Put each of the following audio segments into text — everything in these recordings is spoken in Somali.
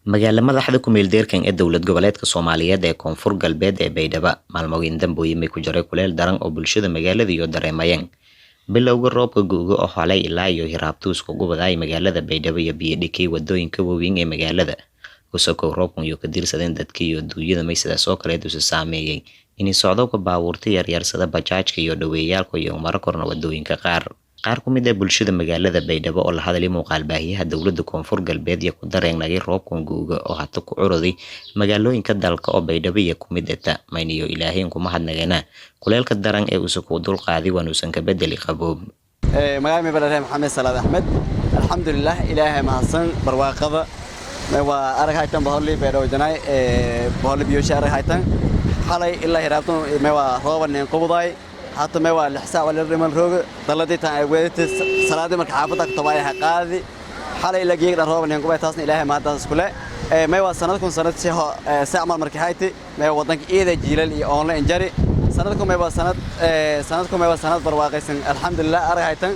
Magaala madaxda ku meel deerkan ee dowlad goboleedka Soomaaliyeed ee Koonfur Galbeed ee Baydhabo maalmoyin damboyin may ku jiray kuleel daran oo bulshada magaalada iyo dareemayeen. Bilowga roobka gu'ga oo xalay ilaa iyo hiraabtuus ku gubaday magaalada Baydhabo iyo biyo dhikay wadooyinka waaweyn ee magaalada. Kusokow roobkan iyo ka diirsadeen dadka iyo duunyada may sidaas oo kale isu saameeyay inay socdowga baabuurta yaryar sida bajaajka iyo dhaweeyaalka iyo maro korna wadooyinka qaar. Qaar ku mid ah bulshada magaalada Baydhabo oo la hadlay muuqaal baahiyaha dowladda Koonfur Galbeed iyo ku dareenagay roobkan gu'ga oo hata ku curuday magaalooyinka dalka oo Baydhabo iyo ku mid ah mayniyo Ilaahay kuma hadnageena kuleelka daran ee uu ku dul qaaday waanuusan ka bedeli qaboob. Magacay baa Maxamed Salaad Axmed. Alxamdulilah, Ilaahay mahadsan. Barwaaqada waa arag haytan, boholi Baydhabo janay, boholi biyosha arag haytan. Xalay ilaa hiraabtan may waa rooba nin qubuday. Hata may waa 6 saac wala dhiman rooga daladii tan ay weedata salaadii marka xaafadda ku tabaay qaadi. Xalay ilaa geeg dhan rooba nin qubay, taasna Ilaahay mahadsan iskule. May waa sanadkun sanad si sacmal markii hayti may wadanka iida jiilal iyo online jari. Sanadku may waa sanad, sanadku may waa sanad barwaaqaysan, alxamdulilah. Arag haytan,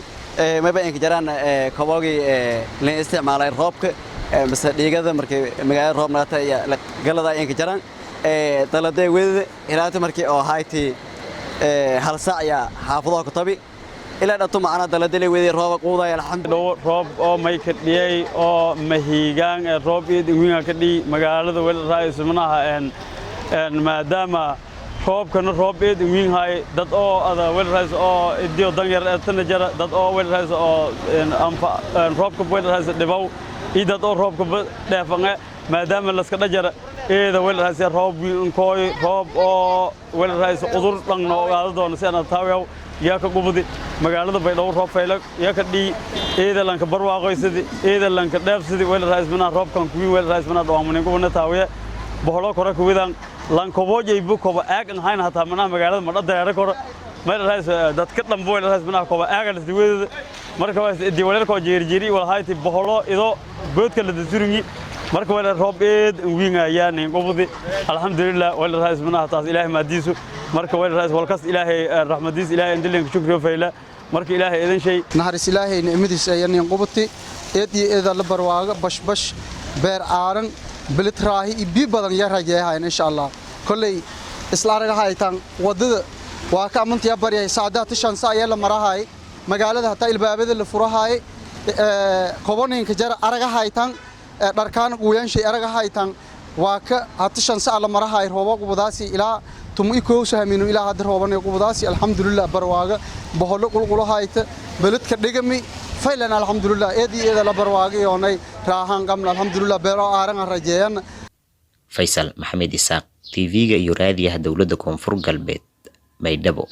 may ba inka jaraan kobogii la isticmaalay roobka mise dhiigada markii magaalada roob nagata iyo galada inka jaraan daladee weedada ilaata markii oo hayti 1 saac ayaa xaafadaha ku tabi ilaa dhato macna daladee weedada rooba quuday, alxamdulilah. Roob oo may ka dhiyay oo mahiigaan ee roob iyo dhingwiinga ka dhiy magaalada weli raayismanaha en maadaama roobkana roob eed wiin hay dad oo ada weli raayis oo idiyo danyar tana jara, dad oo weli raayis oo anfa roobka weli raayis dhibow iyo dad oo roobka dheefange maadaama laska dhajara eeda weli raayis roob wiin kooy roob oo weli raayis udur dhan noo ogaado doono si aan taawiyaw yaa ka gubudi magaalada Baydhabo. Roob fayla yaa ka dhii, eeda lanka barwaaqoysadi, eeda lanka dheefsidi weli raayis manaa roobkan kuwiin weli raayis manaa dhawaamunin gubana taawiye boholo kore kuwidan lankoboojay bu koba aag an hayn hataa manaa magaalada madha dareero koro meel raayis dadka dhanbo weli raayis manaa koba aaga la siweedada. Marka waa idi wareerko jeerjeeri wal hayti boholo ido boodka la dasuringi. Marka wala roob eed wiingayaa nin gubudi, alxamdulilah. Wala raayis manaa taas Ilaahay maadiisu. Marka wala raayis walkas Ilaahay raxmadiis, Ilaahay indilinka shukriyo fayla. Marka Ilaahay idin shay naxariis Ilaahay nicmadiis ayaa nin qubuti. Eed iyo eeda la barwaaga, bashbash, beer aaran, bilid raahi iyo biyo badan yaa rajeeyahayn insha Allah. Kolley isla aragahaytaan wadada waa ka amantiya baryay saacadaha tishan sa ayaa la marahay magaalada, hataa ilbaabada la furahay koboninka jara aragahaytaan dharkaan quuyanshay aragahaytaan. Waa ka hata 5 sac la marahay roobo qubadaasi ilaa 11 sahminu ilaa hadda roobanay qubadaasi, alxamdulilah. Barwaaga boholo qulqulahayta beledka dhigami faylan, alxamdulilah. Eed iyo eeda la barwaaga yoonay raahan qabna, alxamdulilah. Beero aaran rajeeyan. Faysal Maxamed Isaaq, TV-ga iyo raadiyaha dowladda Koonfur Galbeed, Baydhabo.